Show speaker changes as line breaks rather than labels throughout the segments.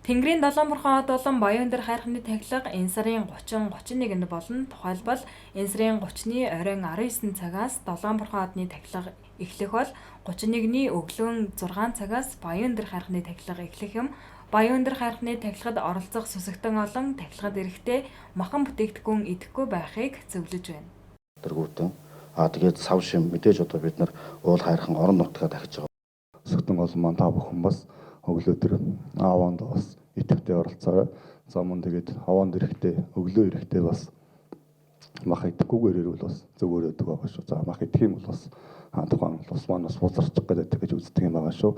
Тэнгэрийн Долоон бурхан од болон Баян өндөр хайрханы тахилга энэ сарын 30, 31-нд болно. Тухайлбал энэ сарын 30-ны оройн 19 цагаас Долоон бурхан одны тахилга эхлэх бол 31-ний өглөөн 6 цагаас Баян өндөр хайрханы тахилга эхлэх юм. Баян өндөр хайрханы тахилгад оролцох сүсэгтэн олон тахилгад эрэхтэй махан бүтээгдэхүүн идэхгүй байхыг зөвлөж байна.
Тэргүүтэн тэгээд сав шим мэдээж одоо бид нар уул хайрхан орон нутгаа дахиж байгаа.
Сүсэгтэн олон маань та бүхэн бас өглөө тэр аваанд бас идэвхтэй оролцоорой. За мөн тэгээд аваанд ирэхдээ өглөө ирэхдээ бас мах идэхгүйгээр ирвэл бас зөвөр өгдөг байгаа шүү. За мах идэх юм бол бас тухайн улс маань бас бузарчих гэдэг гэж үздэг юм байгаа шүү.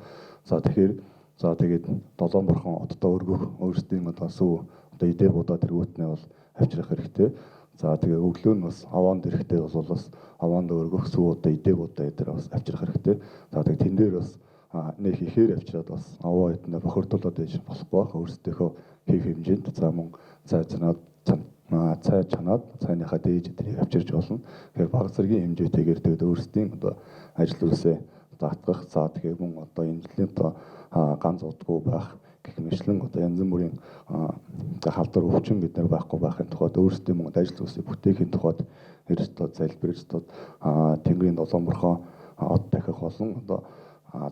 За тэгэхээр за тэгээд Долоон бурхан оддоо өргөх өөрсдийн одоо сүү одоо идэ будаа тэргүүтнээ бол авчрах хэрэгтэй. За тэгээ өглөө нь бас аваанд ирэхдээ бол бас аваанд өргөх сүү одоо идэ будаа эдэр бас авчрах хэрэгтэй. За тэгээ тэн дээр бас нэг ихээр авчираад бас аваа эднэ бохирдуулаад байж болохгүй байх. Өөрсдийнхөө хийх хэмжээнд за мөн цай чанаад цай чанаад цайныхаа дээж эдрийг авчирч болно. Тэгэхээр баг зэргийн хэмжээтэйгээр тэгээд өөрсдийн одоо ажил үйлсээ заатгах. За тэгэхээр мөн одоо энэ жилийн одоо ганц удгүй байх гэх мэтлэн одоо янз бүрийн халдвар өвчин бид нар байхгүй байхын тухайд өөрсдийн мөн ажил үйлсийг бүтээхийн тухайд эрс одоо залбирч одоо Тэнгэрийн Долоон бурхан од дахих болон одоо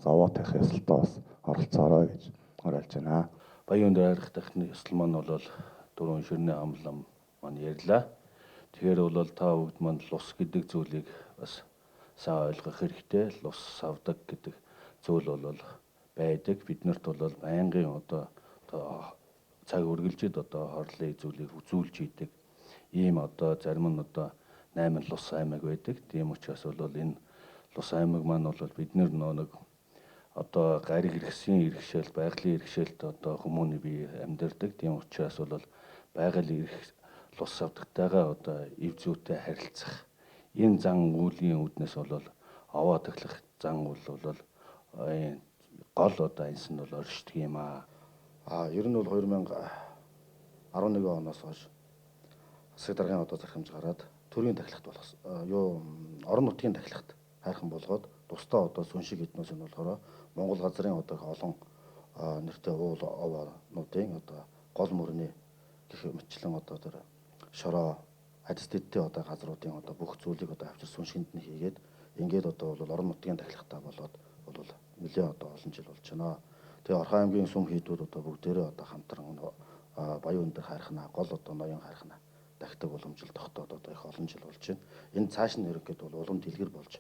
зовоо тавих ёсолдоо бас оролцоорой гэж уриалж байна.
Баян өндөр хайрх тахны ёслол маань бол дөрвөн ширний амлан маань ярьлаа. Тэгэхээр бол та бүгд маань лус гэдэг зүйлийг бас сайн ойлгох хэрэгтэй. Лус савдаг гэдэг зүйл бол байдаг. Биднэрт бол байнгын одоо цаг үргэлжид одоо хорлын зүйлийг үзүүлж идэг. Ийм одоо зарим нь одоо 8 лус аймаг байдаг. Тийм учраас бол энэ лус аймаг маань бол бид нэг одоо гариг иргэсийн иргэшээл, байгалийн иргэшээлд одоо хүмүүний бие амьдардаг. Тийм учраас бол байгалийн эрх лус савдагтайгаа одоо эв зүйтэй харилцах энэ зан үүлийн үүднээс бол овоо тахлах зан үйл бол гол одоо энэс нь бол оршдог юм аа.
Ер нь бол 2011 оноос хойш засаг даргын одоо зархимж гараад төрийн тахилгат болгосон. Орон нутгийн тахилгат хайрхан болгоод тусдаа одоо сүн шиг эднээс нь болохоор Монгол газрын одоо олон нэртэй уул овоонуудын одоо гол мөрний гэх мэтчлэн одоо тэр шороо адис дэдтэй одоо газруудын одоо бүх зүйлийг одоо авчир сүн шинд нь хийгээд ингээд одоо бол орон нутгийн тахилгатай болоод бол нэлээд одоо олон жил болж байна. Тэгээ Орхон аймгийн сүм хийдүүд одоо бүгдээрээ одоо хамтран Баян өндөр хайрхнаа гол одоо ноён хайрхнаа дахидаг уламжил тогтоод одоо их олон жил болж байна. Энэ цааш нь ерөнхийдөө бол улам дэлгэр болж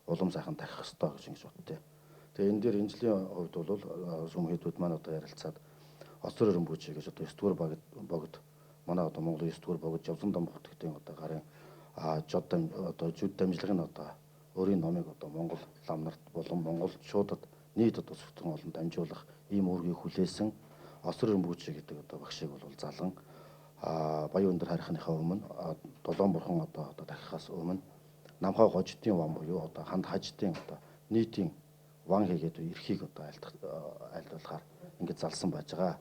улам сайхан дахих ёстой гэж ингэж боддээ. Тэгээ энэ дээр энэ жилийн хувьд бол сүм хийдүүд маань одоо ярилцаад Оцор өрөмбүүч гэж одоо 9 дугаар богд манай одоо Монголын 9 дугаар богд Жовзон дам бүтгэдийн одоо гарын жод одоо жүд дамжлагын одоо өөрийн номыг одоо Монгол лам нарт болон монголчуудад нийт одоо зөвхөн олон дамжуулах ийм үүргийг хүлээсэн Оцор өрөмбүүч гэдэг одоо багшийг бол залан Баян өндөр хайрханыхаа өмнө Долоон бурхан одоо дахихаас өмнө Намхай гождын ван буюу одоо ханд хаждын одоо нийтийн ван хийгээд эрхийг одоо айлдуулахаар ингэж залсан байж байгаа.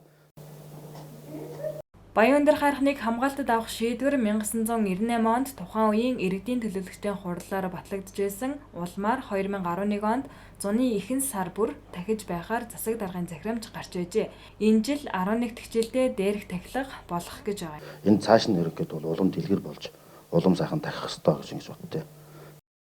Баян өндөр хайрханыг хамгаалтад авах шийдвэр 1998 онд тухайн үеийн иргэдийн төлөөлөгчдийн хурлаар батлагдаж байсан. Улмаар 2011 онд зуны ихэнх сар бүр дахиж байхаар засаг даргын захирамж гарч байжээ. Энэ жил 11 дахь жилдээ дээрх тахилга болох гэж байгаа.
Энэ цааш нь ерөнхийдөө бол улам дэлгэр болж улам сайхан дахих ёстой гэж ингэж боддээ.